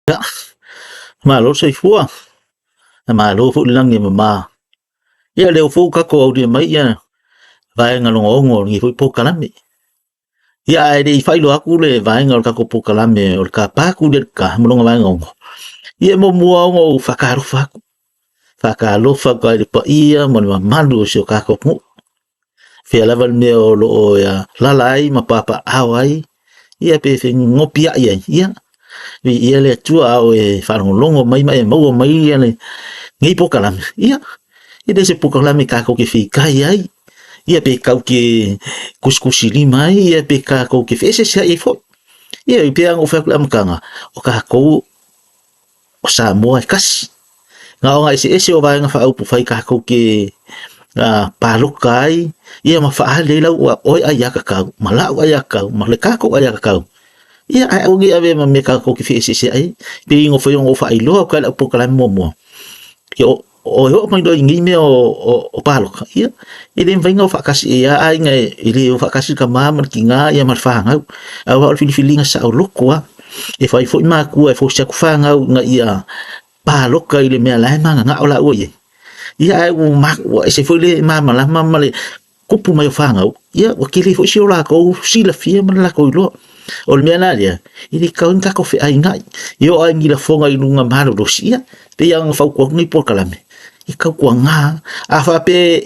Ia, malo le soifua, malo foi le lagi e mama. Ia lea foi ua tatou aulia mai ia vaega logogo o lenei foi polokalame. Ia ae le i faailoa atu le vaega o le tatou polokalame o le tapa atu lea i le ta ma lona vaega 6, ia e muamua ona ou faatalofa atu. Faatalofa atu i le paia ma le mamalu o si o tatou atunuu. Fea lava le mea o lo o alaala ai ma papaaao ai, ia pe fegopiai ai, ia, viia le Atua a o e faalogologo mai ma e maua mai ia lenei polokalame, ia, e le o se polokalame tatou te feitai ai, ia pe tatou te tusitusilima ai, ia pe tatou te feeseeseai ai foi. Ia, e pei lava ona ou fai atu i le amataga, o tatou o Samoa e tasi. Na ona eseese o Vaega Faaupufai tatou te palota ai, ia ma faaali ai lau oe aiatatau ma la'u aiatatau ma le tatou aiatatau. Ia ae aua ne i avea ma mea tatou te feeseeseai ai. Pei ona fai ona ou faailoa atu ai lau polokalame muamua, ia o e oo mai loa i nei mea o palota, ia e le mafai ona o faatasi i ia aiga e le o faatasi le tama ma le tina ia ma le fanau. Aua o le filifiliga saoloto lava. E fai foi matua e fosi atu fanau ina ia palota i le mea la e mananao laua i ai. Ia ae ua ese foi le malamalama ma le tupu mai o fanau, ia ua tele foi si o latou silafia ma le latou iloa. O le mea la lea, e le tatau ona tatou feainai. E oo lava i ni lafoga i luga malolosi, ia, pei lava ona fautua atu nei polokalame, e tautuana. A faapea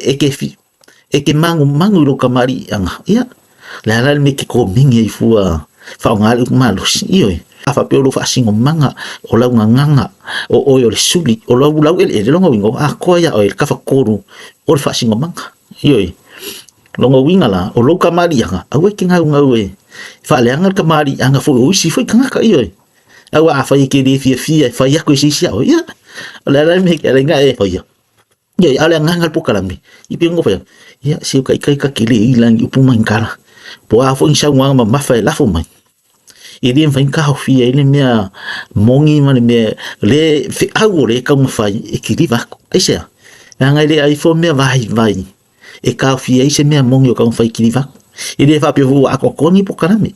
e te manumanu i lou tamaliiaga, ia, o le a la le mea e te komeni ai fua e faaaoga le upu malosi? Ioe. A faapea o lou faasinomaga, o lau gagana, o oe o le suli, o lau laueleele, lona uiga ua atoa ia oe le tafatolu o le faasinomaga. Ioe. Lona uiga la, o lou tamaliiaga, aua e te gaugau e faaleaga le tamaliiaga foi o isi foi tagata, ioe. Aua afai e te le fiafia e fai atu e se isi ia oe, ia, o le a la le mea e ala ai ona e faia? Ia, a o le agaga o le polokalame, i pei ona fai atu, ia, se ua ikaika tele i lagi upu ma ni tala. Po o a foi ni saunoaga mamafa e lafo mai, e le mafai ona taofia ai le mea moni ma le mea le feau o lea e taumafai e kiliva atu. Aisea? Leaga e le ai fua mea vaivai e taofia ai se mea moni o taumafai e kiliva atu. E le faapea foi ua atoatoa ni polokalame.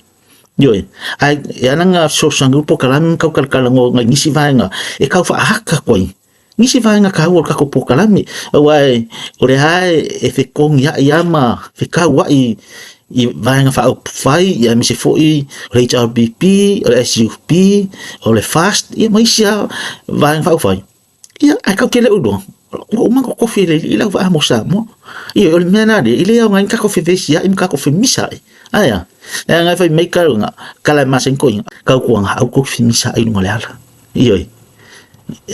Ioe, ae e ala ona fesoasoani le polokalame ma tau talatalanoa i nisi vaega e tau faaata atu ai nisi vaega taua o le tatou polokalame, aua o lea lava e fetogiai lava ma fetauai i Vaega Faaupufai, aemaise foi o le HRPP, o le SUP, o le FAST, ia ma isi lava Vaega Faaupufai. Ia, ae tatou te le o iloa, ua uma ona totofi e le Alii le auvaa mo Samoa. Ioe, o le mea la lea, e le aoga ai ni tatou fevesiai ma tatou femisaai. Ae a? Leaga e fai mai tala e masani toeaiina, tautuana aua tou te femisaai i luga o le ala. Ioe.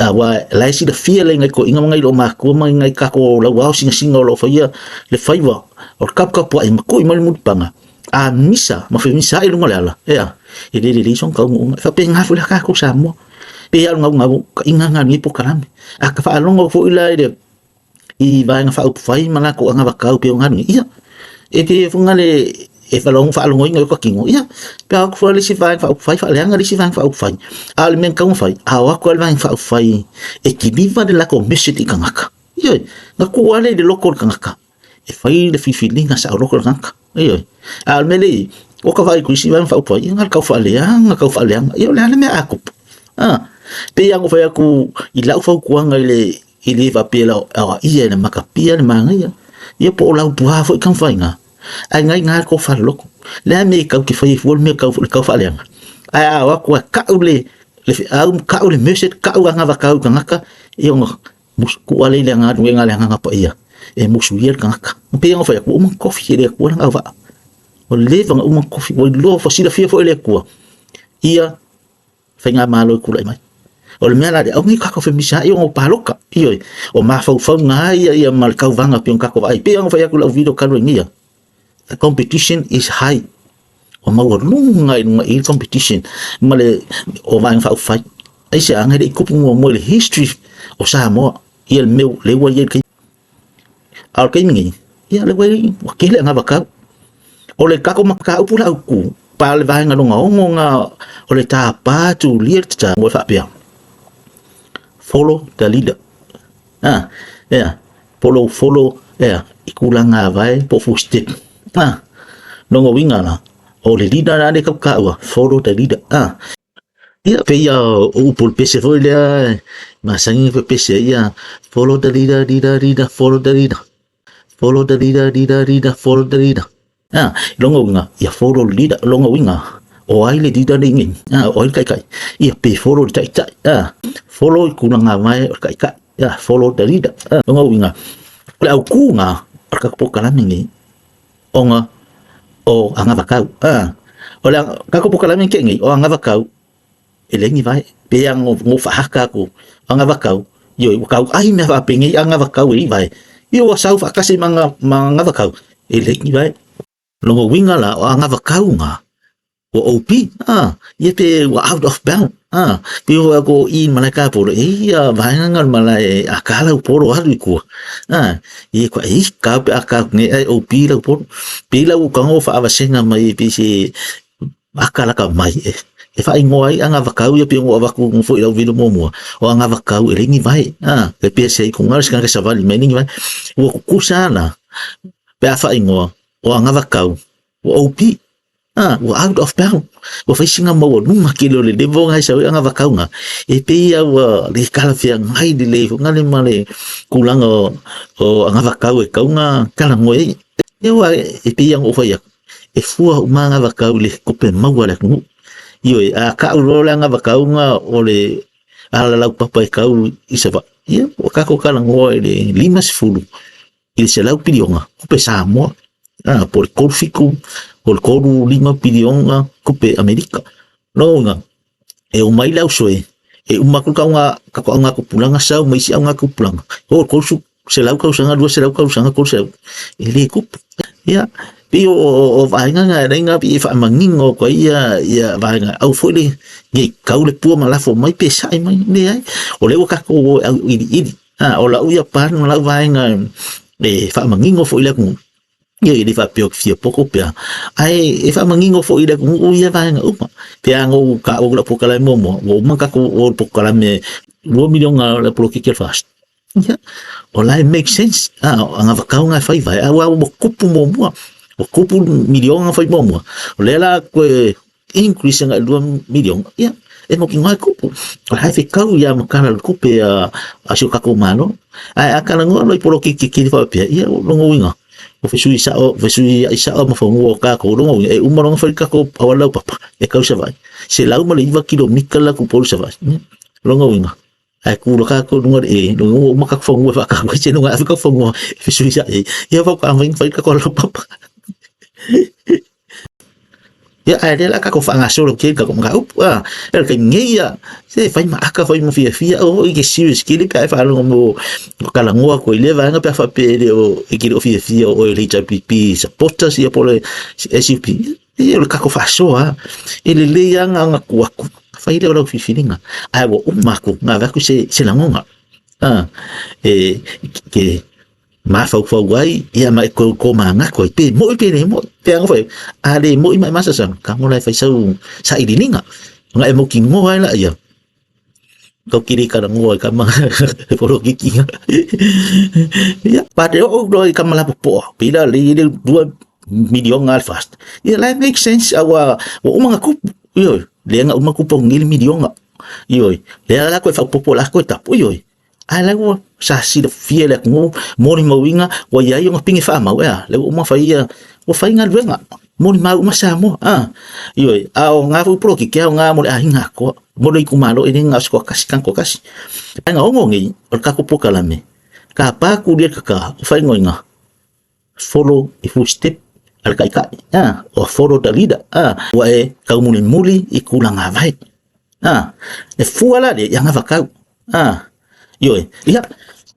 Aua la e silafia le nai toeaiina ma nai loomatua ma nai tatou lauao sinasina o lo o faia le faiva o le taputapuai ma tui mai le mulipaga, a misa ma femisa ai i luga o le ala, ea, e le lelei sona taunuuga. E faapena foi la tatou Samoa. Pei lava o le naunautaiga lena o lenei polokalame. A ta faalogo foi la i le i Vaega Faaupufai ma latou anavatau pei ona alu nei, ia, e te foi le e faalogoina i ota tino, ia, pe a o atu foi le isi Vaega Faaupufai faaleaga le isi Vaega Faaupufai. A o le mea e tatau ona fai, a o atu lava le Vaega Faaupufai e kiliva le latou message i tagata, ioe, na tuu lava lea i le loto o le tagata e fai le filifiliga saoloto o le tagata. Ioe. A o le mea lea i ai, ua ta vaai atu i isi Vaega Faaupufai, ia na o le tau faaleaga, tau faaleaga. Ia o le a le mea a tupu? A, pei lava ona ou fai atu i lau fautuaga i le E le faapea la aoaia e le matapia le manaia, ia po o Laupua foi taumafaiga, ae na ina le tofa loloto. Le a mea e tau te fai ai fua le mea tau le tau faaleaga. Ae a o atu e kau le le feau, kau le message, kau agavakau i tagata, ia ona musu tuu lea i le galuega a le Agaga Paia e musuia le tagata. E pei ona fai atu, ua uma ona tofi e le Atua lana auvaa. Ua leva ona uma ona tofi, ua iloa, ua silafia foi e le Atua ia faigamalo e tulai mai. O le mea la lea, aua ne i tatou femisaai ona o palota. Ioe, o mafaufauga lava ia, ia ma le tauvaga pei ona tatou vaai. Pei ona fai atu i lau video talu ai nei, the competition is high. Ua maualuga i luga i le competition ma le o Vaega Faaupufai. Aisea? E le i tupu muamua i le history o Samoa ia le mea lea ua i ai i le taimi. A o le taimi nei, ia lea ua i ai, ua tele anavatau. O le tatou mataupu la autu, pa le vaega lona ono na o le tapa tulia le tata mo e faapea, follow the leader. Ah, ea, po lou follow, ea, i tulaga avae po o footstep. Ah, lona uiga la, o le leader la lea e tau taua, follow the leader. Ah. Ia, pei ia o upu o le pese foi lea e masani ona pepese ai ia, follow the leader, leader, leader, follow the leader. Follow the leader, leader, leader, follow the leader. Ah, longa uiga, ia follow the leader, longa uiga, o ai le leader nei nei, ah, o ai le taitai. Ia pe follow le taitai, ah, follow i kulaga vae o le taitai, ah, follow the leader. Ah, longa uiga, o le autuga o le tatou polokalame nei, ona o agavakau. Ah, o le tatou polokalame nei o agavakau, e leai ni vae, pe a ngo faahaka atu agavakau, ioe, ua tauai mea faapenei agavakau e i vae, ia ua sau faatasi ma agavakau, e leai ni vae. Lona uiga la, o agavakau na, ua OP, a, ia pe ua out of bound, a, pe ua ko i malae kapolo, e ia vaega nga malae a ka lau polo alu i kua, a, ia kua e ka pe a ka nge ai OP lau polo, pe lau ka ngo whaavasenga mai pe se aka laka mai e, e whaingoa ai agavakau ia pe ngo avaku ngo foi lau vilo muamua, o agavakau e lengi vai, a, pe pia se i konga se kanga savali mai lengi vai, ua kukusa ana, pe a whaingoa, o agavakau, ua OP, a, ua out of bound, ua whai singa maualuga kele o le level ngai sau anga vakauga, e pei ia ua le kalafeagai lelei foi ngale ma le kulaga o anga vakau e kauga kalagoe ai. Ia ua e pei ia ona ou fai atu, e fua uma anga vakau i le kope maua a le atunuu. Ioe, a kau loa le anga vakauga o le ala laupapa e kau i Savaii, ia ua tatou kalagoa i le 50 i le 100 piliona kupe Samoa, a, po o le 37, po o le 35 piliona kupe Amerika. Lona uiga, e omai le ausoe, e uma atu le tauga, tatou augatupulaga sau ma isi augatupulaga, oo i le 300 tausaga, 200 tausaga, 300, e le tupu. Ia, pei o vaega na e alai na pei e faamanino atu ai ia vaega, aua foi le, ne i tau le pua ma lafo mai pe sae mai, leai. O lea ua tatou o e auiliili. A, o lau ia pan ma lau vaega e faamanino foi i le atunuu, ia e le faapea ou te fia poto pe a, ae e faamanino foi i le atunuu ia vaega uma. Pe a na ou taua atu lau polokalame muamua, ua uma ona tatou o i le polokalame $2 miliona o le poloketi a le FAST. Ia, o la e make sense, a, o agavakau na e fai vae, aua ua tupu muamua, ua tupu miliona na fai muamua, o lea la toe increase agai 2 miliona, ia, e mautinoa e tupu. O le a e fetau ia ma tala o le tupe a si o tatou Malo. Ae a talanoa loa i poloketi tetele faapea, ia o lona uiga, o fesui sao, fesuiai sao ma fanua o tatou, lona uiga, e uma loa ona fai le tatou auala laupapa e tau i Savaii, 109 kilomita le atu i Upolu i Savaii. Lona uiga, ae tu loa tatou i luga o le e, lona uiga ua uma tatou fanua e faatau ai seiloga e ave tatou fanua e fesuiai ai, ia faatoa mafai ona fai le tatou auala laupapa. Ia, ae lea la tatou faagasolo atu ai le tatou mataupu, a. E le taimi nei ia, se fai ma aka, fai ma fiafia, aua foi e te serious tele pe a e faalogo mo talanoa atu ai i lea vaega pe a faapea e le o, e te le o fiafia o oe o le HRPP supporters ia po o le SUP. Ia, o le tatou faasoa lava. E lelei lava na ona tuu atu, fai lea o lau filifiliga, ae ua uma atu ona avatu se lagona, a, e te mafaufau ai ia ma e toe tomanatu ai pe mo'i pe le mo'i. Pe ana foi, a le mo'i ma e masasaga, tago la e fai sau sailiiliga, ona e mautinoa ai laia, tou te le talanoa i tama polokiki. Ia, but e oo loa i tama lapopoa, pei la le le 2 miliona a le FAST. Ia la e make sense aua ua uma ona tupu, ioe, lea na uma tupu nei le miliona. Ioe, lea la koe faaopoopo la koe tapu, ioe. Ae la ua sa silafia e le atunuu, molimauina ua i ai ona pine faamau, e a, lea ua uma fai ia, ua fai galuega, molimau uma Samoa, a, ioe, a o ngā foi polokiki, a o ngā mo le aiga atoa, mo le itumalo, e le na o se toatasi, tagata toatasi. Vaega ono nei, o le tatou polokalame, ka pa kūlia le kaka, o faaigoaina, follow i footstep a le taitai, a, o follow the leader, a, ua e taumulimuli i tulaga vae. A, e fua la lea i agavakau. A, ioe, ia,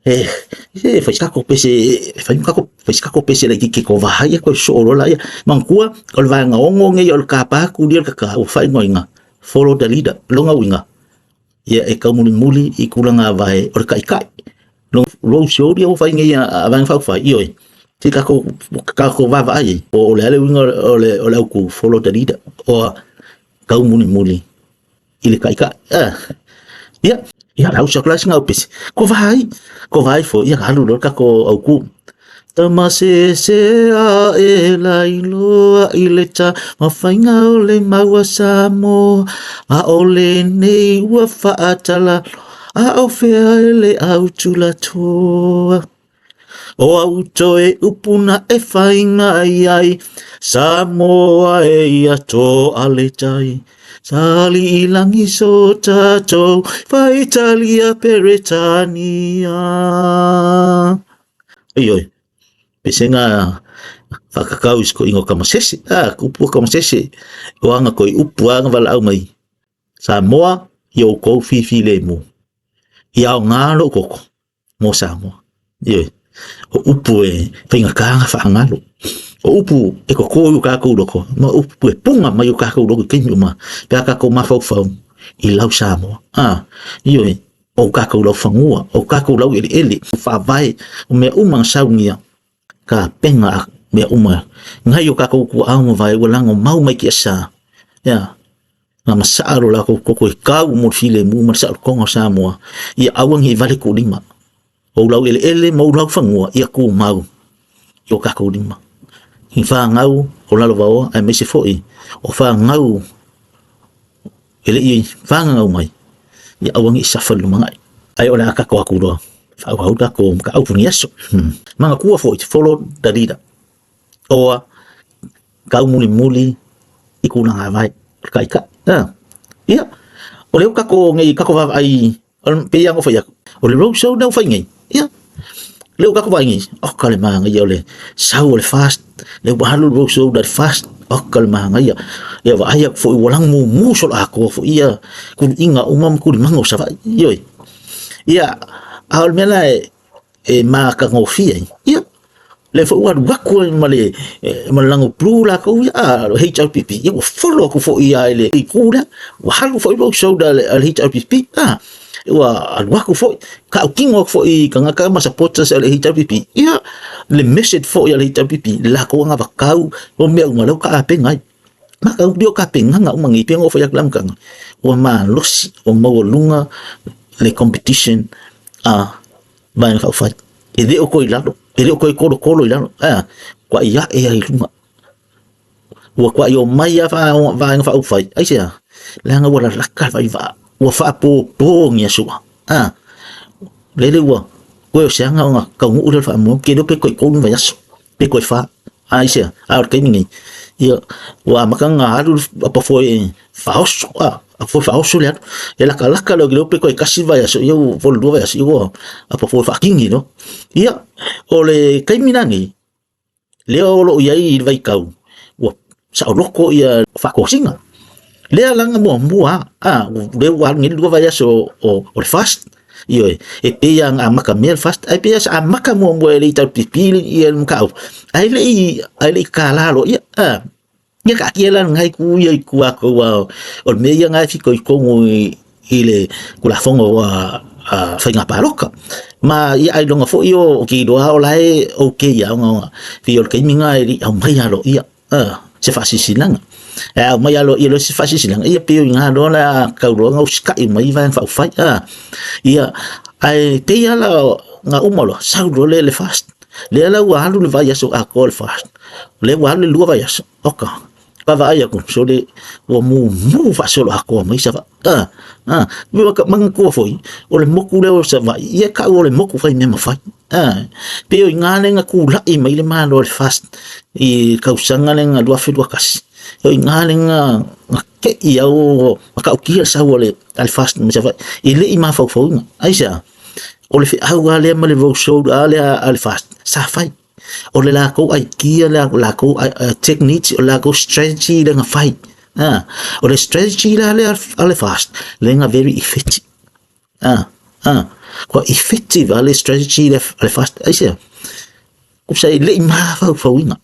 e, e fai se tatou pese, e fai ma tatou, fai se tatou pese laitiiti e kovā ai ia toe sosoo loa laia. Manatua, o le vaega ono nei o le tapa atu lia le kaka, ua faaigoaina, follow the leader. Lona uiga, ia e taumulimuli i tulaga vae o le taitai. Lou sioli ua fai nei a Vaega Faaupufai, ioe, se i tatou, tatou vaavaai i ai, po o le a le uiga o le autu follow the leader, o taumulimuli i le taitai. Ia, ia, lau siaki la sina au pese, ko vai, ko vai foi, ia alu loa le tatou autu. Tamasese ae la iloa i le taumafaiga o le mau a Samoa, a o lenei ua faatala, a o fea e le au tulatoa. O au toe upu na e fai mai ai, Samoa e ia toa le tai. Sa alii lagi so tatou, faitalia Peretania. Ioe, pesega whakakau i ko ingo kamasese. Ah, kupu kamasese. O anga koi upu anga wala au mai. Samoa, i o kou fifi le mu. I ao ngā lo koko. Mo Samoa. Ioe, o upu e whaingakanga whaangalo. O upu e koko i o kākou loko, ma upu e punga mai o kākou loko i kaimi uma, pe a kākou mafaufau i lau Samoa. Ah, ioe, o kākou lau fagua, o kākou lau eleele, whaavae, o mea uma nga saungia, ka penga a mea uma. Ngai o kākou kua au mavae ua lango mau mai ki asa. Ia, nga masaa lo lākou koko e kau mo le filemu ma le saolotoga o Samoa, ia aua ne i vale kou lima. O lau eleele ma ou lau fanua, ia kumau i o kākou lima. I whāngau o Lalovaoa, aemaise foi o whāngau e le i whāngangau mai, ia aua ne i safa i lumanai. Ai o le a kako aku loa, whaauau kako ma ka aupuni aso. Manga kua foi, follow the leader. Oa, kau mulimuli i kūlanga vai, kai ka. Ia, o le kako nei kako vaavaai, pei lava ona fai atu, o le road show lea ua fai nei, ia, lea ua tatou vaai nei, oka le manaia o le sau o le fast, lea ua alu le road show le fast, oka le manaia. Ia vaai atu foi ua lagimumu soloatoa foi ia kuluiga uma ma kulimaga o Savaii, ioe. Ia, a o le mea la e matagofie ai, ia, lea foi ua alu atu ai ma le ma le lago blue latou ia, a o le HRPP, ia ua follow atu foi lava i le itu lea, ua alu foi lou shoulder a le HRPP, a, ua alu atu foi, tautino atu foi i tagata ma supporters a le HRPP, ia, le message foi a le HRPP, latou anavatau o mea uma lea ua taapeina ai. Ma ka uli o ka pengaga uma nei, pei ona ou fai atu i le amataga, ua malosi, ua maualuga le competition a Vaega Faaupufai. E le o toe i lalo, e le o toe tolotolo i lalo, ae a? Ua i ae ai i luga. Ua tuai omai lava Vaega Faaupufai, aisea? Leaga ua lalaka le vaivaa, ua faapopo ni aso, a? Lele ua toe o se aga ona taunuu lea o le faamoemoe, ou te iloa pe toe 3 ni vaiaso, pe toe 4. Aisea? A o le taimi nei, ia, ua amata ona alu le apafoe faaoso, a, apafoe faaoso le alu. E latalata loa i le pe toe tasi le vaiaso, ia ua po o le lua vaiaso, ia ua apafoe faakini loa. Ia, o le taimi la nei, lea o lo o i ai i le vaitau, ua saoloto ia faatosina. Lea la na muamua a, lea ua alu nei le lua vaiaso o le FAST. Ioe, e pei lava ona amata mea le FAST, ae pei lava sa amata muamua e le i taupipili ia le mataupu, ae le i kālā loa ia, a. Ia taatia la lena itu ia i tua atu aua o le mea ia na e fitoitonu i le Tulafono a Faiga Palota. Ma ia ailoga foi o te iloa o la e okay lava ona pei o le taimi lena e le i aumaia aloaia se faasilasilaga. Ae aumai aloaia loa se faasilasilaga, ia pei o i ina loa o le a tau loa ona usitai mai vaega faaupufai. Ia, ae pei lava la na uma loa, sau loa le FAST. Lea la ua alu le vaiaso atoa o le FAST. Lea ua alu le lua vaiaso, oka, vaavaai atu, sole, ua mumu faasoloatoa mai Savaii. A, a, manatua foi, o le motu lea o Savaii, ia e tau o le motu fai mea mafai. A, pei o i ina lea na tulai mai le Malo o le FAST i le tausaga lea na 2021. O i ina lea na tei au, matautia le sau a le FAST mai Savaii, e le i mafaufauina. Aisea? O le feau lava lea ma le roadshow lava lea a le FAST sa fai. O le latou idea le latou technique, o le latou strategy lea na fai. O le strategy la lea a le FAST, lea na very effective. Ua effective lava le strategy lea a le FAST. Aisea? Tusa e le i mafaufauina.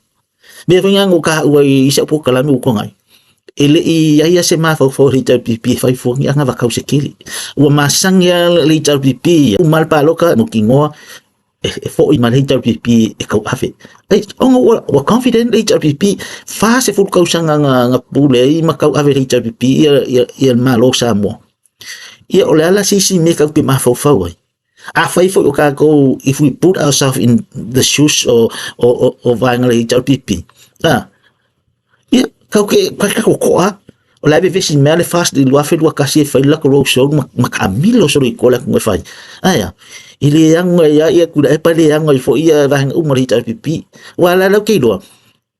Mea foi na taua i si au polokalame ua tuanai, e le i i ai lava se mafaufau a le HRPP e fai fua ni anavatau se tele. Ua masani lava le HRPP, uma le palota mautinoa e foi mai le HRPP e tauave. Ai, ona ua confident le HRPP, 40 tausaga na pule ai ma tauave e le HRPP ia le Malo o Samoa. Ia o le a la se isi mea tatou te mafaufau ai? Afai foi o kākou, if we put ourselves in the shoes o, o, o, o vaega le HRPP, a, ia, kau ke, kai kako koa, o le vevesi mea le fast i 2021 e fai la ko road show ma, ma kaamilo solo i kola kunga fai. Aia, i le anga ia ia kula e pa le anga i fo ia vaega uma le HRPP. Wa la lau ke iloa,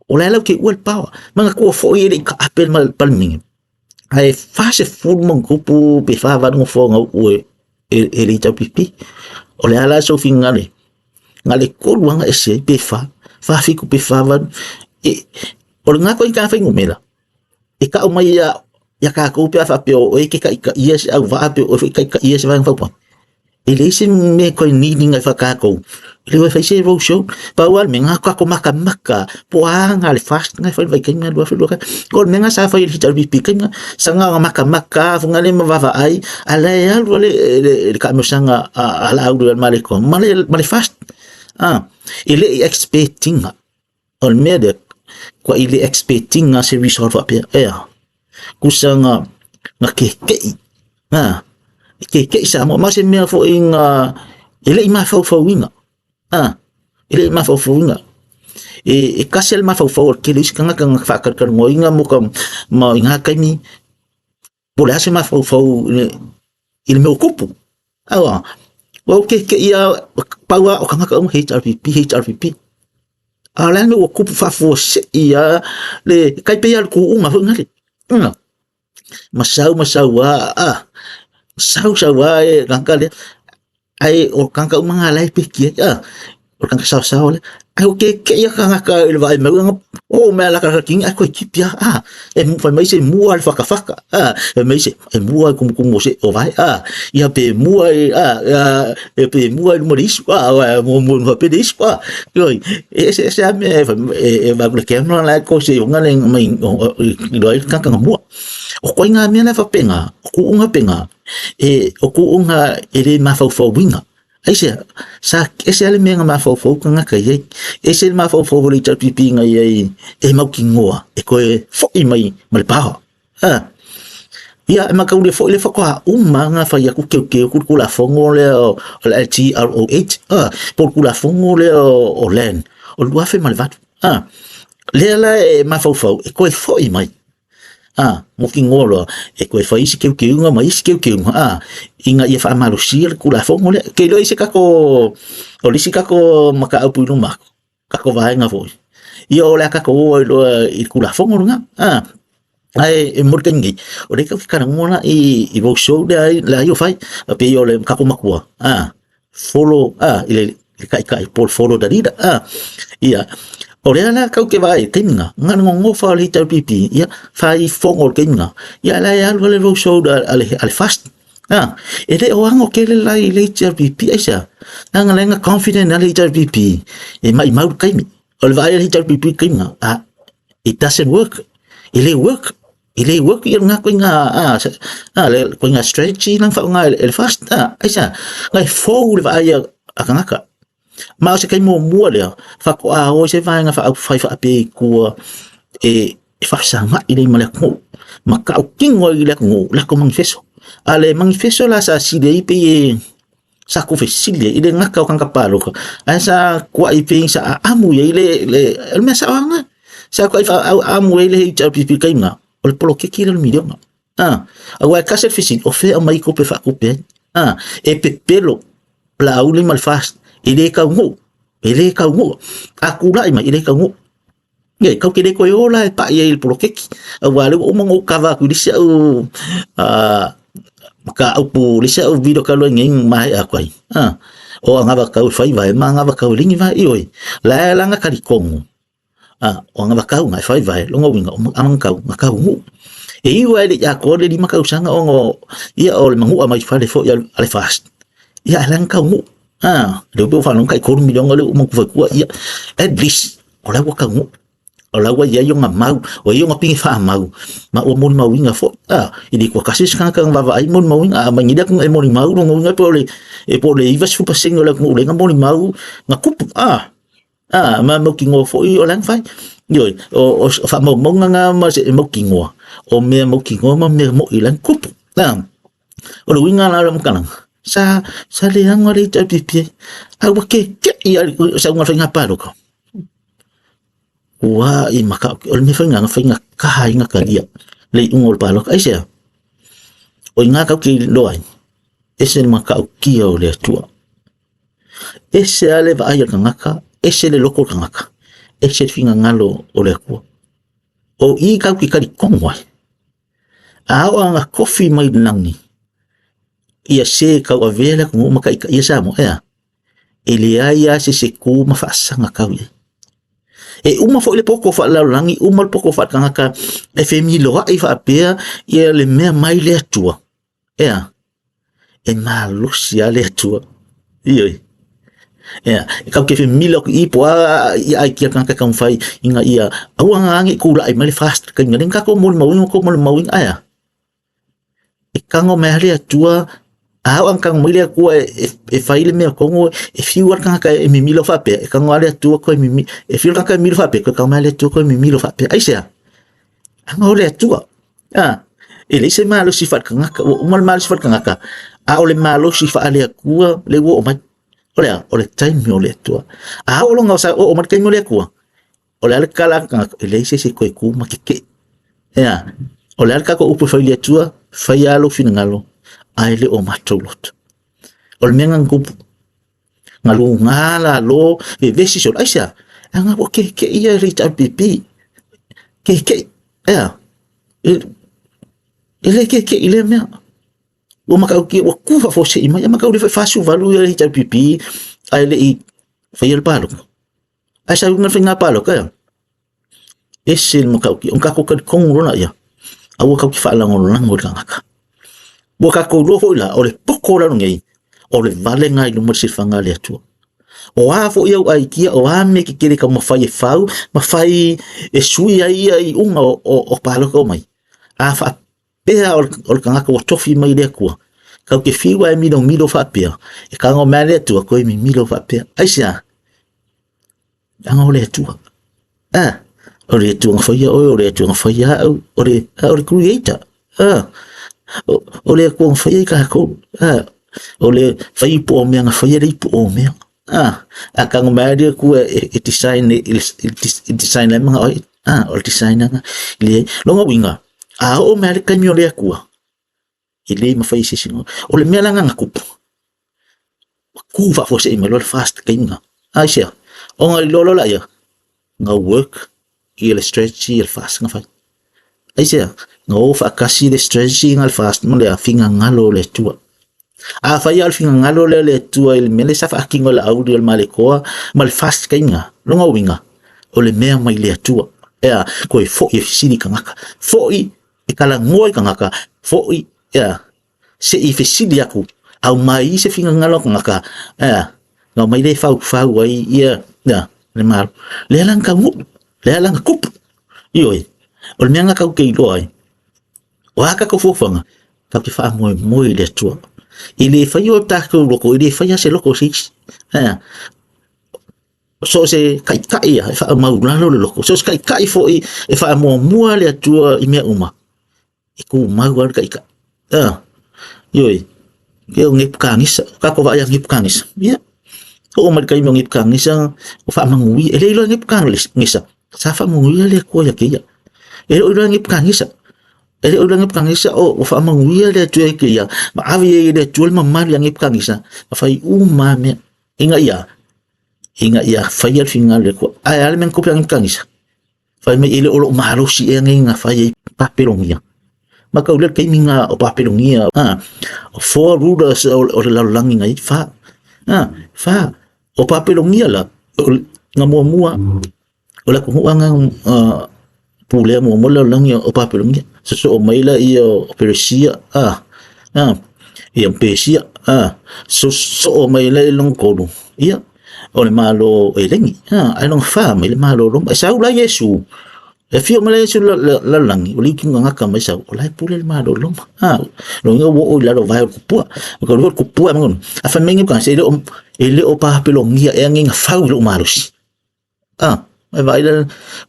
o la lau ke ua le pawa. Manga kua fo ia le i ka apel ma palmingi. Ae 40 ma kupu pe 48 nofoa nga upu e, e, e le HRPP. O le a la sou finagalo na le tolu aga ese ai pe fa, fa fitu pe fa valu. E, o le ngā koe i fuainumera, e kau mai ia ia kākou pe a faapea o oe ke kaʻikaʻia se auvaa pe o oe foi kaʻikaʻia se vaega faupa. E leai se mea e koe niniga i whakākou. E le fai se road show. Pau a le mea ngā kako makamaka, po a ngā le fast ngā whai vai kai ngā lua whai lua kai. Ko le mea ngā sa whai le hita pipi kai ngā sa ngā ngā makamaka, funga le mawawa ai, a le alu le le le ka sanga a la aulu le male ko. Male male fast. Ah, e le expecting O le mea lea, kua i le expecting-a se result faapea, ea, kusa nga, nga keke'i, a, e keke'i Samoa, ma o se mea foi nga, e le i mafaufauina, a, e le i mafaufauina. E, e kasi le mafaufau o le tele o isi tagata na faatalatalanoaina mo ka, ma i ngā taimi, po o le a se mafaufau i le, i le mea o tupu. Aua, ua ou kekeʻi lava, pau lava o tagata uma HRPP, HRPP. A o le a le mea ua tupu faafuasei lava le tai pei lava o le tuuga foi lea. Ioe. Ma sau ma sau lava, a, sau sau lava le tagata lea, ae o tagata uma na la e peki ai, a, o le tagata saosaoa lea. Ae ua kekeʻi lava tagata i le vaai mai, oo mai lava i laka ae toe tipi lava, a, e fai mai se mua le fatafata, a, fai mai se e mua i kumukumu o se o vae, a, ia pe mua i, a, a, e pe mua i luma o le isu, a, a, mua mua pe le isu, a, ioe, e eseese lava mea e fai, e, e vaai atu i le camera la e kose i luga le mai, i loa ai le tagata na mua. O koe ngā mea la e faapena, o kuʻuna pena, e, o kuʻuna e le mafaufauina. Aisea, sa ese lava le mea na mafaufau tagata i ai. Ese le mafaufau o le HRPP na i ai e mautinoa e toe foi mai ma le paoa. A, ia, e mataulia foi le faatoa uma ona fai atu teuteu atu le Tulafono lea o le LTROH, a, po o le Tulafono lea o Land o le 2008. A, lea la e mafaufau e toe foi mai. A, mautinoa loa e toe fai isi teuteuga ma isi teuteuga, a, ina ia faamalosia le Tulafono lea. Ke iloa i se tatou, o le isi tatou mataupu i luma atu, tatou vaega foi, ia o le a tatou o ai loa i le Tulafono lena, a. Ae e mo le taimi nei, o lea tatou te talanoa la i roadshow lea ai o fai, e pei o le tatou matua, a, follow a i le taitai po o le follow the leader a ia o lea la kau ke vaai taimi na na le gogofa o le HRPP ia fai fogo o le taimi na ia la e alu ale roadshow a le a le fast a e le o ago tele la i le HRPP aisea leaga la e na confident a le HRPP e maimau le taimi o le vaai a le HRPP i le taimi na a it doesn't work e le work E le work ia ngā koinga a, a, le koinga strategy nang whaonga e le fast, a, aisa, ngai fou le vaai a, a kangaka. Ma o se kai mua lea, whakoa o se vaenga wha au whai wha ape i kua e, e whakasanga i lei ma le akungu. Ma ka au kingo i le akungu, la ko manifesto. A le manifesto la sa sile i pe e, sa ko fesili i le ngaka o kanga paloka. Ae sa kua i pe sa amu i le, le, le mea sa oanga. Sa kua i wha au amu i le HRPP kai ngā, o le polokeki le miliona. Ah, aua e kase fesili, o whea mai kope whakupe ai. Ah, e pepelo, la auli ma le fast, e le kau ngō, e le kau ngō. A kūrai mai, e le kau ngō. Ia, kau ke le koe ola e paʻi ai i le polokeki. Auā lea ua uma ona ou kava atu i le isi au mataupu, le isi au video talu ai nei ma maea atu ai. O agavakau e fai vae ma agavakau e ligi vae. Ioe, la e ala na talitonu, o agavakau na e fai vae, lona uiga o agavakau na taunuu. E iu lava e le i atoa le 5 tausaga ona ia o le manua mai fale foi a le FAST, ia ae la na taunuu. Lea ua faalogo tai 3 miliona lea ua uma ona fai atu, ia at least o la ua taunuu, o la ua i ai ona mau, ua i ai ona pine faamau, ma ua molimauina foi. A, e le toe tasi se tagata na vaavaai molimauina, a aumai nei le atunuu e molimau, lona uiga po o le, po o le 90% o le atunuu lea na molimau na tupu. A, a, ma mautinoa foi o la e na fai. Ioe, o faamaumauga na ma se mautinoa, o mea mautinoa ma mea moni la e na tupu. A, o le uiga la o le amatalaga, Sa sa leaga le HRPP ai. A ua keke'i lava le sauga o le faiga palota. Ua i maka o le mea faiga na faiga kaha ai na talia le iuga o le palota. Aisea? O i ina tatou te iloa ai, ese le matautia o le Atua. Ese lava le vaai a le tagata, ese le loto o le tagata, ese le finagalo o le Atua. O i tatou te talitonu ai, a oo lava ina tofi mai le lagi ia se e tauavea le atunuu ma taitaia Samoa, e a? E leai lava se isi e tu ma faasaga tau i ai. E uma foi le poto faalelalolagi, uma le poto faaletagata e femiloai faapea ia le mea mai le Atua, e a? E malosi lava le Atua. Ioe. Ea, e tatou te femila atu i i po o a ia aikia tagata e taumafai ina ia aua la ne i tulai mai le FAST taimi lea na tatou molimauina ma tou molimauina, ae a? E tago mai lava le Atua, a oo ina tago mai le Atua e fai le mea tonu, e fiu lava le tagata e mimilo faapea, e tago lava le Atua toe mimilo, e fiu le tagata e mimilo faapea, toe tago mai lava le Atua toe mimilo faapea. Aisea? Leaga o le Atua. A, e leai se malosi faaletagata, ua uma le malosi faaletagata, a o le malosi faale-Atua lea ua oo mai. O le a? O le taimi o le Atua. A oo loa ina oo mai le taimi o le Atua, o le a le tala a le tagata, e leai se isi e toe tu ma tetee. E a? O le a le tatou upu e fai i le Atua, faia lava lou finagalo, ae le o matou loto. O le mea lena na tupu, na luga lalo, vevesi solo. Aisea? Leaga ua keke'i ia le HRPP. Keke'i, e a? E le keke'i lea mea. Ua matautia, ua tu faafuasei mai, e mataulia foi 48 ia le HRPP ae le i faia le palota. Ae sau i luga le faiga palota ea? Ese le matautia. Ona tatou talitonu loa lea, aua tatou te faalagolago i le tagata. Ua tatou iloa foi la, o le poto o lalo nei, o le valega i luma o le silafaga a le Atua. O a foi au aikia, o a mea tetele e taumafai e fau, ma fai e sui ai ia iuga o palota o mai, a faapea o le tagata ua tofi mai le Atua, tatou te fiu lava e milomilo faapea, e tago mai lava le Atua, toe mimilo faapea. Aisea? Leaga o le Atua. Ah, o le Atua na faia oe, o le Atua na faia au, o le, ah, o le Creator. Ah, o le Atua na faia i tatou. Ah, o le fai ipu o mea na faia le ipu o mea. Ah, a tago mai le Atua e design e, e design ai mga oe. Ah, o le design anga. Le, longa uiga, a oo mai le taimi o le Atua, e le mafai e se isi. O le mea la na tupu, ua tu faafuasei mai loa le FAST taimi na. Aisea? Ona iloa loa laia, na work ia le strategy a le FAST na fai. Aisea? Na o faatasi le strategy na le FAST ma le finagalo o le Atua. Afai lava o le finagalo lea o le Atua i le mea lea sa faatino e Laauli o le Malietoa ma le FAST taimi na, lona uiga, o le mea mai le Atua. E a? Toe foi e fesili i tagata. Foi e talanoa i tagata, foi, ea, se i fesili atu, aumai i se finagalo o tagata, ea, na omai lea e faufau ai ia, ea, le Malo. Lea la na taunuu, lea la na tupu. Ioe, o le mea na tatou te iloa ai, o a tatou fuafuaga, tatou te faamoemoe i le Atua. E le faia o tatou loto, e le faia se loto o se isi. Ea, so o se taitai ia e faamaulalo le loto, so o se taitai foi e faamuamua le Atua i mea uma, e tumau lava le taitai. A, ioe, ia o Nepukanisa, o tatou vaai ia Nepukanisa, ia, oo mai le taimi o Nepukanisa, ua faamanuia, e le iloa e Nepukanisa, sa faamanuia le Atua ia te ia. E le o iloa e Nepukanisa, e le o iloa e Nepukanisa ua faamanuia le Atua ia te ia, ma ave ai e le Atua le mamalu ia Nepukanisa, ma fai uma lava mea, ina ia ina ia faia le finagalo o le Atua. Ae a le mea na tupu ia Nepukanisa? Fai mai e le o lou malosi ea nei na fai ai Papelonia. Matau lea le taimi na o Papelonia, ah, o four rulers o le lalolagi na i ai, fa. Ah, fa. O Papelonia la, o, na muamua, o le atunuu lava na pulea muamua le lalolagi o Papelonia. Sosoo mai lea o Peresia, ia Pesia, sosoo mai lea i lona tolu, ia, o le Malo o Eleni, ae lona fa mai le Malo o Roma. E sau la Iesu, e afio mai la Iesu i le lalolagi, ua liki gagata mai sau, o la e pule le Malo o Roma. Lona uiga ua oo i lalo o vae o le kupua. O le kupua, a fai mai e le o Papelonia ea nei na fau i lou malosi. A, e vaai la,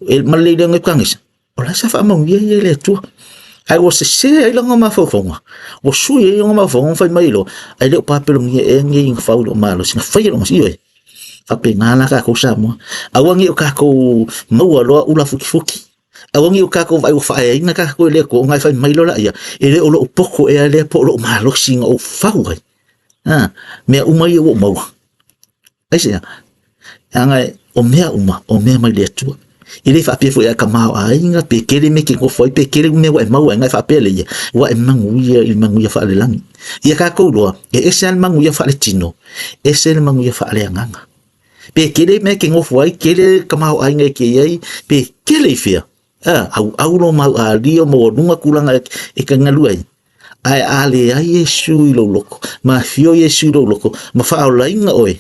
e malele i le Nepukanesa, o la sa faamanuia ia e le Atua. Ae ua sese ai lona mafaufauga, ua sui ai lona mafaufauga ma fai mai loa, ae le o Papelonia ea lenei na fau i lou malosi, na faia lona, ioe. Faapena la tatou Samoa. Aua ne i o tatou maua loa ula futifuti. Aua ne i o tatou vaai ua faaeaina tatou e le Atua ona e fai mai loa laia, e le o lou poto ea lea po o lou malosi na ou fau ai. A, mea uma ia ua ou maua. Aisea? Leaga o mea uma, o mea mai le Atua. E le faapea foi a tamaoaiga pe tele mea e te nofo ai, pe tele mea ua e maua ai, ona e faapea lea, ua e manuia i le manuia faalelagi. Ia tatou iloa, e ese lava le manuia faaletino, ese le manuia faaleagaga. Pe tele mea e te nofo ai, tele tamaoaiga e te i ai, pe tele i fea, auau lo mau alia maualuga tulaga e te galue ai, ae a leai Iesu i lou loto, ma afio Iesu i lou loto, ma faaolaina oe,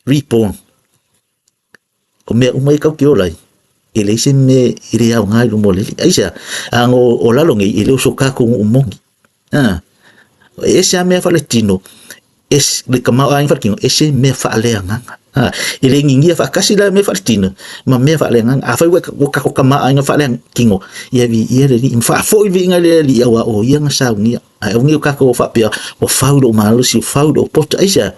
reborn. O mea uma ia kau te ola ai, e leai se mea e le aoga i luma o le Alii. Aisea? A no o lalo nei, e le o so kākou nuu moni. E ese lava mea faaletino, ese le tamaoaiga faaletino, ese mea faaleagaga. E le ngigia faatasi la mea faaletino ma mea faaleagaga. Afai ua ua tatou tamaoaiga faaletino, ia viia le Alii ma faafoi le viiga i le Alii aua o ia na saunia. Ae aua ne i o tatou faapea ua fau i lou malosi, ua fau i lou poto. Aisea?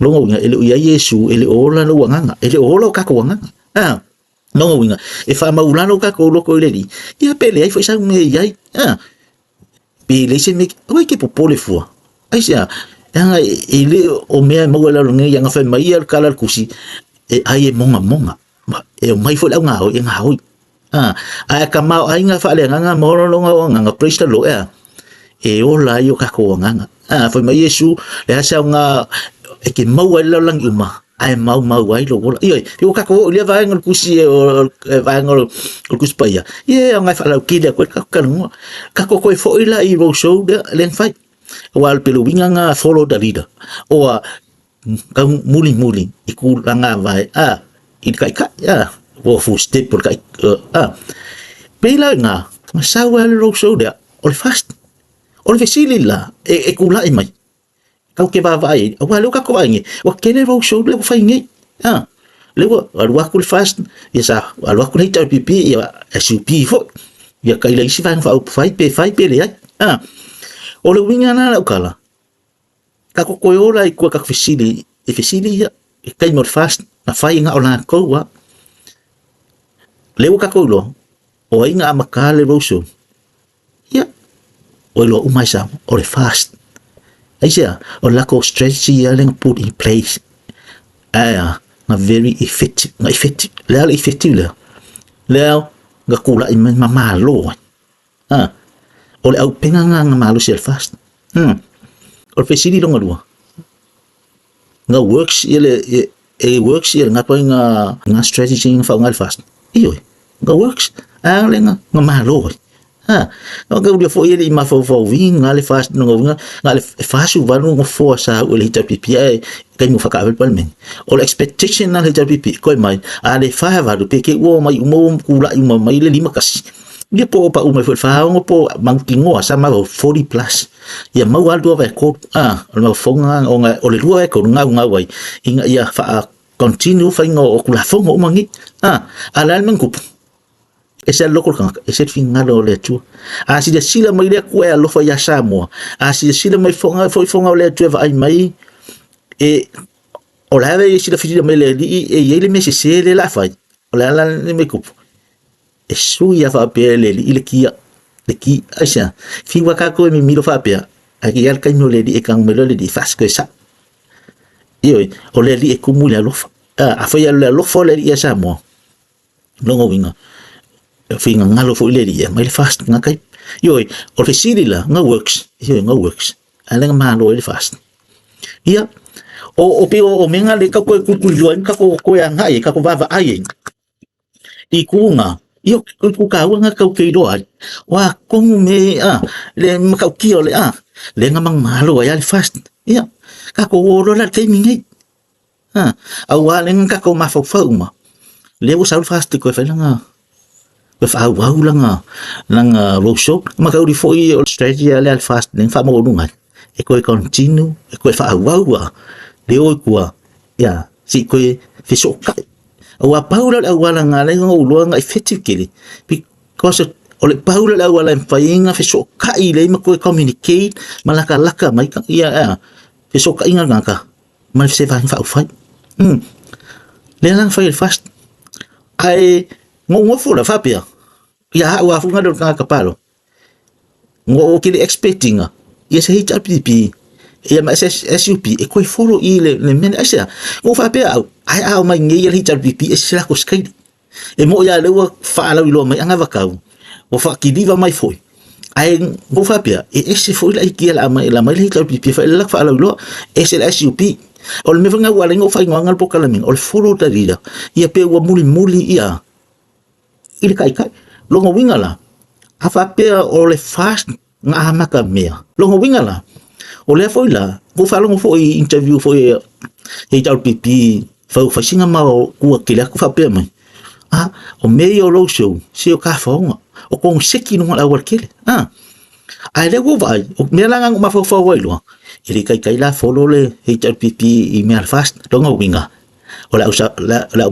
Lona uiga, e le o i ai Iesu, e le o ola lou agaga, e le o ola o tatou agaga. Lona uiga, e faamaulalo tatou loto i le Alii, ia pe leai foi sau mea e i ai. Pe leai se mea, aua e te popole fua. Aisea? Leaga e le o mea e maua i lalo nei, ana fai mai ia le tala a le tusi, e ai e mogamoga. E omai foi le au gaoi, e gaoi. Ae tamaoaiga faaleagaga ma ola lona agaga, praise the Lord, ea, e ola ai o tatou agaga. Fai mai Iesu, le a se aoga e te maua ai le lalolagi uma, ae maumau ai lou ola. Ioe, e ua tatou oo i lea vaega o le tusi, o le vaega o le Tusi Paia, ia e aoga e faalautele atu ai le tatou talanoa. Tatou toe foi la i roadshow lea, lea na fai. Aua o le pele uiga lena, follow the leader. Oa, tau mulimuli i tulaga vae a i le taitai a ua full step o le taitai a pei la i ina na sau ai le roadshow lea o le fast o le fesili la e tulai mai tatou te vaavaai ai aua lea ua tatou vaai nei ua tele roadshow lea ua fai nei a lea ua alu atu le fast ia sa alu atu le HRPP ia SUP foi ia tailo i isi vaega faaupufai pe fai pe leai a o le uiga lena o lau tala Tatou toe ola i tua tatou fesili i fesili ia i taimi o le FAST na fai na o latou a. Lea ua tatou iloa o ai na amata le roadshow. Ia, ua iloa uma e Samoa o le FAST. Aisea? O le latou strategy ia lea na put in place. Ae a, na very effective, na effective. Le a le effective lea? Lea na tulai mai ma malo ai. Ha. O le auupega lena na malosi ai le FAST. O le fesili lona lua, na works ia le, e works ia le ngā toi ngā, ngā strategy na whaonga le FAST. Ioe, na works. A le na, na malo ai. Ha. No ka ulia foi ele i mafaufau i ngā le FAST no ngā, ngā le 48 ngā foa sa u le HRPP e kai mo whakaawel palmen. O le expectation na le HRPP, koe mai, a le 48 pe ke ua mai uma ua kula i uma mai le 51. Ia po o pau mai foi le 46 po o mautinoa sa mau 40 plus. Ia maua lava le 2/3, a, o le mafaufauga lena ona o le 2/3 gaugau ai ina ia faa continue faiga o Tulafono uma nei. A, a o le a le mea na tupu? Ese lava le loto o le tagata, ese le finagalo o le Atua. A silasila mai le Atua e alofa ia Samoa, a silasila mai foi fofoga o le Atua e vaai mai, e o le a le silafia mai e le Alii e i ai le mea sese lea o le a fai, o le a la le mea e tupu? E sui lava faapea e le alii le kia, le ki, aisea? Fiu lava tatou e mimilo faapea, ae i ai lava le taimi o le alii e tago mai loa le alii e faasikoe sao. Ioe, o le alii e tumu i le alofa. Afai o le alofa o le alii ia Samoa, lona uiga, e finagalo foi le alii e aumai le fast i lena taimi. Ioe, o le fesili la, na works, ioe, na works, a o lea na malo ai le fast. Ia, o pei o mea na lea tatou toe tulituliloa ai ma tatou toe agai ai, tatou vaavaai ai i kuga, ia o le taua lena tatou te iloa ai, o a tonu mea a, le matautia o le a, lea na manumalo ai lava le FAST. Ia, tatou o loa la i le taimi lenei, a, aua lea na tatou mafaufau uma, lea ua sau le FAST e toe fai lana, toe faaauau lana, lana roadshow. Ma tauli foi o le strategy lea a le FAST lea na faamaualuga ai, e toe continue, e toe faaauau lava le o i tua, ia, se i toe fesootai. Aua pau lea o le auala na ala ai ona ou iloa na effective tele because O le pau lea o le auala e mafai ai ona fesootai lelei ma toe communicate ma latalata mai ia fesootaiga o le tagata ma se Vaega Faaupufai. Lea la na fai e le FAST. Ae na ou nofo la faapea, ia au lava foi na o le tagata palota, na ou te le expect ina ia se HRPP ia ma SUP e toe follow i le mea lea. Aisea? Na ou faapea au, ai a omai nei le HRPP e se latou sikaili. E moni lava o lea ua faalauiloa mai anavatau, ua faakiliva mai foi, ae na ou faapea, e ese foi le aikia o le a aumai le HRPP e fai ai le latou faalauiloa, ese le SUP. O le mea foi lena ua ala ai ona ou faaigoaina le polokalame o le follow the leader, ia pei ua mulimuli ia i le taitai. Lona uiga la, a faapea o le FAST na amata mea. Lona uiga la, o lea foi la, ua ou faalogo foi i interview foi a HRPP fai fai sina ma kua tele atu faapea mai, ah, o mea ia o road show, se o tafaoga, o koneseti i luga o le aualatele. Ah, ae lea ua ou vaai, o mea la na ou mafaufau ai loa, e le i taitai la follow le HRPP i mea a le FAST. Lona uiga, o le au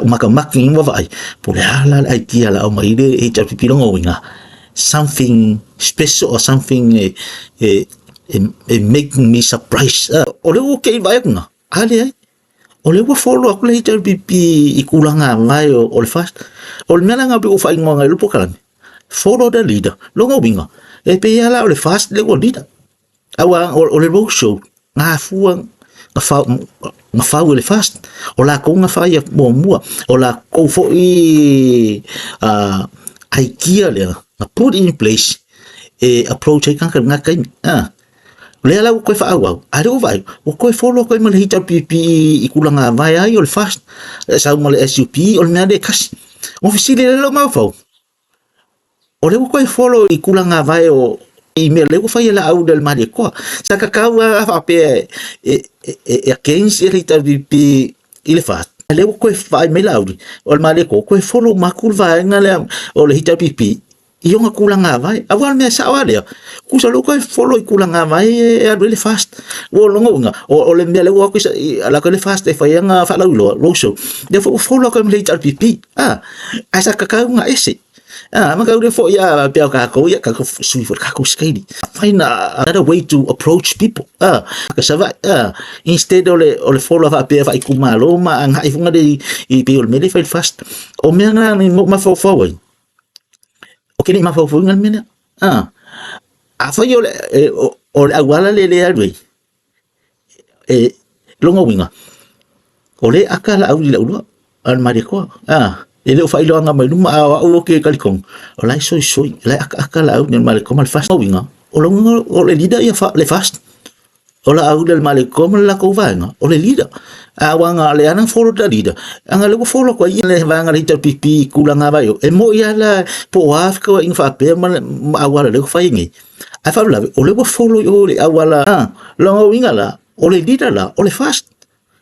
matamaki ni ua vaai, po o le a la le idea la aumai le HRPP lona uiga, something special or something e, e, e, e making me surprise. O lea ua kei vaai atu na, a leai. O lea ua follow atu le HRPP i tulaga vae o, o le FAST. O le mea la na pei ua faaigoa i le polokalame, follow the leader. Lona uiga, e pei lava la o le FAST lea ua leader. Aua o le road show, na afua, na fau, na fau e le FAST. O lakou na fai muamua. O lakou foi aikia lea, na put in place e approach ai tagata i lena taimi. O lea la ua toe faaauau, a o lea ua vaai, ua toe follow atu ai ma le HRPP i tulaga vae ai o le FAST, e sau ma le SUP, o le mea lea e tasi. Ua fesili ai lou mafaufau, O lea ua toe follow i tulaga vae o i mea lea ua fai e laau le Malietoa. Sa tatau lava a faapea e, e, e against le HRPP i le FAST. Lea ua toe vaai mai Laauli, o le Malietoa, toe follow uma atu le vaega lea o le HRPP i ona tulaga vae. Aua o le mea sao lava lea, tusa o lea ua toe follow i tulaga vae e alu ai le FAST. Ua lona uiga, o le mea lea ua o atu alu atu ai le FAST e fai ana faalauiloa, roadshow, lea foi ua follow atu ai ma le HRPP. Ah, ae sa tatau ona ese. Ah, ma kau foi a pea o kākou, ia kākou sui foi kākou skaili. Find another way to approach people. Ah, ka sava, ah, instead o le, o le follow wha pea wha ikumalo ma anga i funga le i pe o le mele fai fast. O mea ngā ni mo mawhauwhau ai. O kene mawhauwhau ngā mea. Ah, a whai o le, e, o, o le auala le le alu ai. E, lona uiga, o lea e aka laau i lau lua, a le Malietoa. A, e le o faailoaga mai luma, a o au ou te talitonu, o la e soisoi, o la e akaaka laau i le Malietoa ma le FAST. Lona uiga, o lona o le leader ia le FAST. O laau i le Malietoa ma le latou vaega, o le leader. A ua aga le ana follow the leader, aga lea ua follow atu ai le vaega le HRPP i tulaga vai o, e moni lava la po o a fetuaiga faapea ma auala lea ua fai nei. Ae faalavelave, o lea ua follow i o le auala, lona uiga la, o le leader la, o le FAST.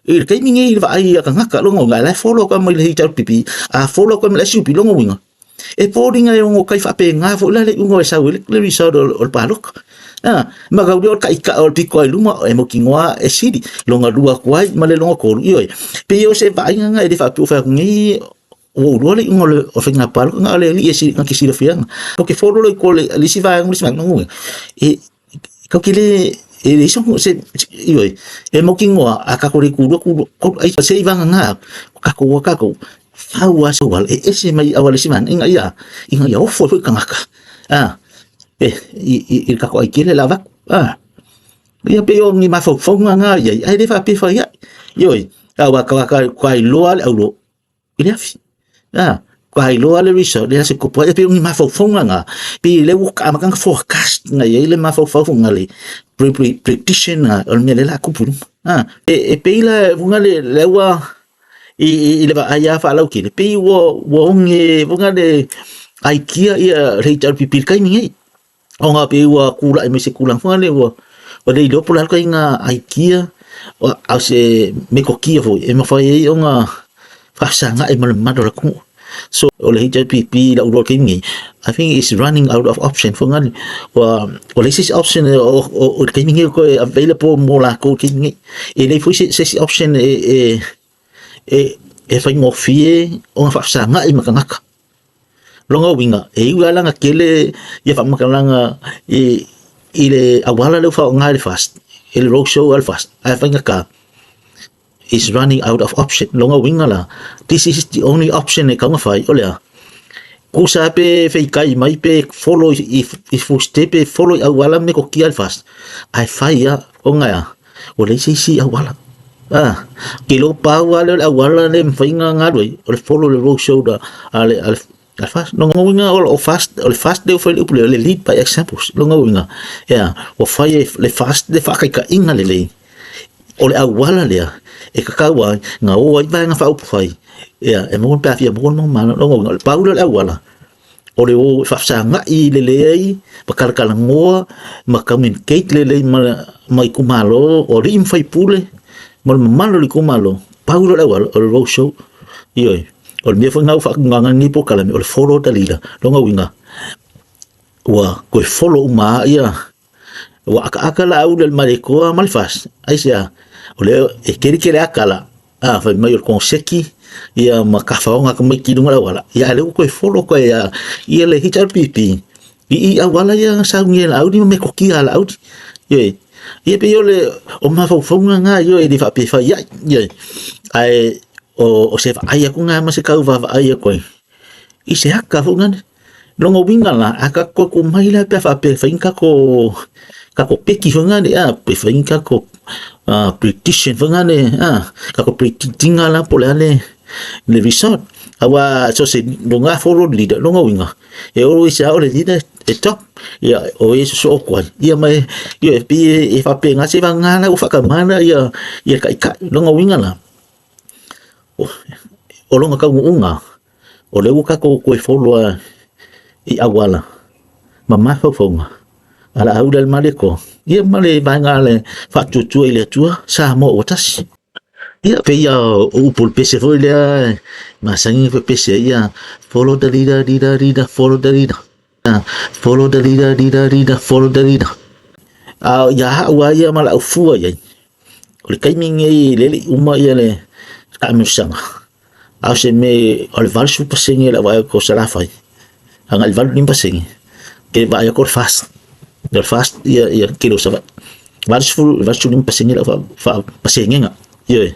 I le taimi nei i le vaai a tagata, lona uiga, la e follow atu mai le HRPP, a follow atu mai le SUP, lona uiga, e foliga e ono kai faapena foi la le iuga e sau ai le result o le palota. Ma kau lea o le taitao o le pito ai luma, e mautinoa e sili, lona lua atu ai ma le lona tolu, ioe. Pei o se vaaiga lena e le faapea ua fai atu nei, ua ou iloa le iuga o le faiga palota na o le alii e na te silafiaga. Ou te follow loa i tua i le isi vaega ma le isi vaega, lona uiga, e tatou te le, e leai se, se, ioe, e mautinoa a tatou le tulua, tulua, tolu, ai se i vagana o tatou a tatou, fau lava se auala e ese mai auala i isi vaega ina ia, ina ia ofo ai foi tagata, a, e, i, i, i le tatou ai tele le avatu, a. Ia pei o ni mafaufauga na i ai, ae le faapea e fai ai. Ioe, aua ka iloa le aulo, i le afi. A, ka iloa le result, le ase kopo ai, pei o ni mafaufauga na, pei le ua amata ona forecast na i ai le mafaufauga le prediction na, o le mea lea o le a tupu i luma. A, e pei la, fuga le, le ua, i le vaai lava faalautele, pei ua, ua oge, fuga le aikia ia le HRPP i le taimi nei. Ona pei ua tulai mai se tulaga foi lea ua ua le iloa po o le a le ituaiga aikia a o se metotia foi e mafai ai ona faafesagai ma le mamalu o le atunuu. So o le HIPP i lau iloa i le taimi nei, I think it's running out of option foi lea ua ua leai se isi option o le taimi nei o toe available mo latou i le taimi nei. E leai foi se isi option e faigofie ona faafesagai ma tagata. Lona uiga, e iu lava la ona tele ia faamatalaga i le auala lea ua faaaoga e le FAST, i le road show a le FAST, ae faigata, is running out of option. Lona uiga la, this is the only option e tatau ona fai, o le a? Tusa lava pe feitai mai pe follow i footstep pe follow i auala ma metotia a le FAST, ae fai lava, ona e a? Ua leai se isi auala. Ah, ke iloa pau lava lea o le auala lea e mafai ona galu ai, o le follow le road shoulder a le, a le, a le FAST. Lona uiga o le FAST, o le FAST lea ua fai le upu lea, o le lead by examples. Lona uiga, ea, ua fai e le FAST le faataitaiga lelei o le auala lea e tatau ai ona o ai vaega faaupufai, ea, e maua pe a fia maua le mau Lona uiga, o le pau lea o le auala, o le o e faafesagai lelei ai ma talatalanoa ma communicate lelei ma itumalo o alii ma faipule ma le mamalu o le itumalo, pau lea o le auala o le road show. Ioe, o le mea foi lena ua faatulaga nei polokalame o le follow the leader. Lona uiga, ua toe follow uma lava ia Ua akaaka la au le malekoa ma le FAST. Aisea? O lea e kele kele aka la. A fai mai o le konseki ia ma kafaoga ka mai ki lunga le auala. Ia a lea ua toe follow koe ia ia le HRPP i i auala ia sauni e la audi ma metotia a la audi. Ioe. Ia pei o le o mafaufauga na ioe e le faapea e fai ai. Ioe. Ae o se vaai atu na ma se tau vaavaai atu ai i se aka foi nane. Lona uiga la, a tatou toe tuu mai la pe a faapea e fai ni tatou tatou peki foi lea a pe fai ni tatou prediction foi lea a tatou predict ina la po o le a le result. Aua so o se lona follow le leader, lona uiga e always lava o le leader e top, ia o e sosoo atu ai, ia ma e ioe, pei e faapena seiavagana la ua faatamala ia le taitai. Lona uiga la, o lona taunuuga O lea ua tatou toe follow lava i auala ma mafaufauga a le au lea ma le Atua, ia ma le vaega a le faatuatua i le Atua, Samoa ua tasi. Ia, pei lava o upu o le pese foi lea e masani ona pepese ai, ia, follow the leader, leader, leader, follow the leader. Follow the leader, leader, leader, follow the leader. A ia au lava ia ma lau fua i ai, o le taimi lenei lea e le i uma ia le taamilosaga, A o se mea o le 80% o le au vaai atu o Salafai agai i le 85% ke vaai atu o le FAST. O le FAST ia ia tele o Savaii. 80 85% le au faapasegega. Ioe.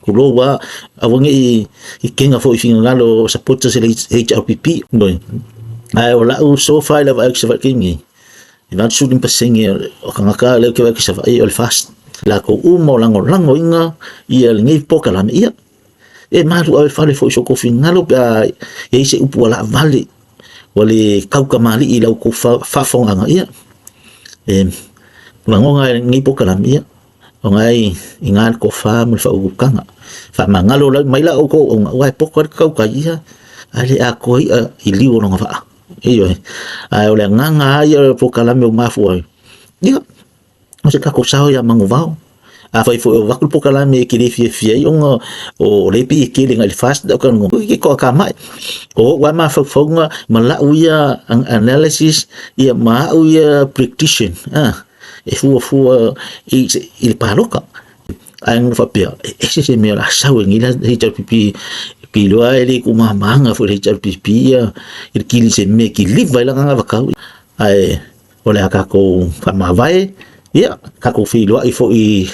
Tulou lava aua ne i i kega foi i finagalo o supporters o le HRPP. Ioe. Ae o lau so far i lau vaai atu i Savaii i le taimi lenei, e 85% o tagata lea ou te vaai atu i Savaii o le FAST. Latou uma o lagolagoina ia lenei polokalame, ia E malu ave fale foi so tou finagalo pe a i ai se upu ua laavale, ua le taukamali'i i la outou faafofogaaga, ia, e lagona e lenei polokalame, ia, ona e i ina le tofa ma le faautautaga. Faamagalo mai la outou auauna, aua e poto lava le tautai, ia, ae le atoa i'a i liu o lona vaa. Ioe. Ae o le agaga lava ia o le polokalame ua mafua ai, ia, o se tatou sao ia Manuvao. Afai foi o avatu le polokalame e te le fiafia ai ona o lea e pei e tele agai i le FAST o talanoa, e toatamai. O ou lava mafaufauga ma lau ia analysis ia ma au ia prediction e fuafua i le palota. Ae na faapea, e ese se mea o le a sau ai nei la HRPP, pei iloa e le tuumamaga foi le HRPP ia i le kili se mea e kiliva ai lana anavatau. Ae o le a tatou faamavae, ia, tatou feiloai foi i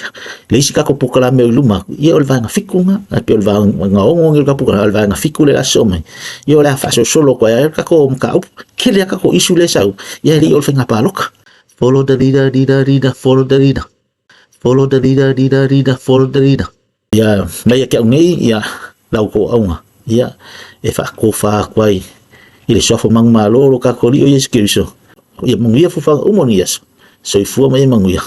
le isi tatou polokalame o i luma atu, ia o le vaega 7 lena, ae pei o le vaega 6 lenei o le tatou polokalame, a o le vaega 7 lea o le a sosoo mai, ia o le a faasolosolo atu ai lava le tatou mataupu. Tele lava tatou issue lea e sau, ia e le i oo i le faiga palota. Follow the leader, leader, leader, follow the leader. Follow the leader, leader, leader, follow the leader. Ia, mai ia te au nei, ia, la outou auga, ia, e faatofa atu ai i le suafa manumalo o lo tatou Alii o Iesu Keriso. Ia manuia fuafuaga uma o lenei aso. Soifua ma ia manuia.